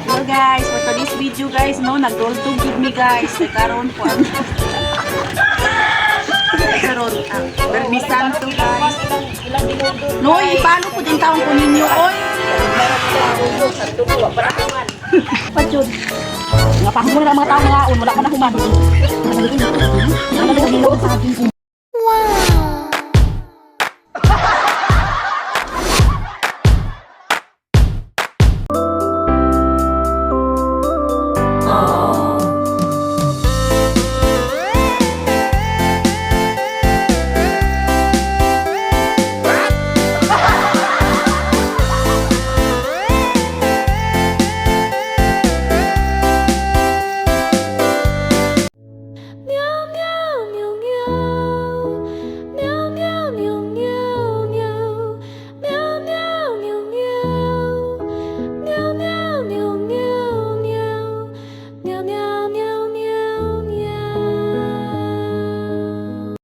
Hello guys, for today's video guys, no, nag-roll to give me guys. Kay karon po ang karon ang Biyernes Santo guys. No, ipalo po din taon ko ninyo oy. Pajud. Nga pa na mga tao ngaon, wala pa na human. Ano na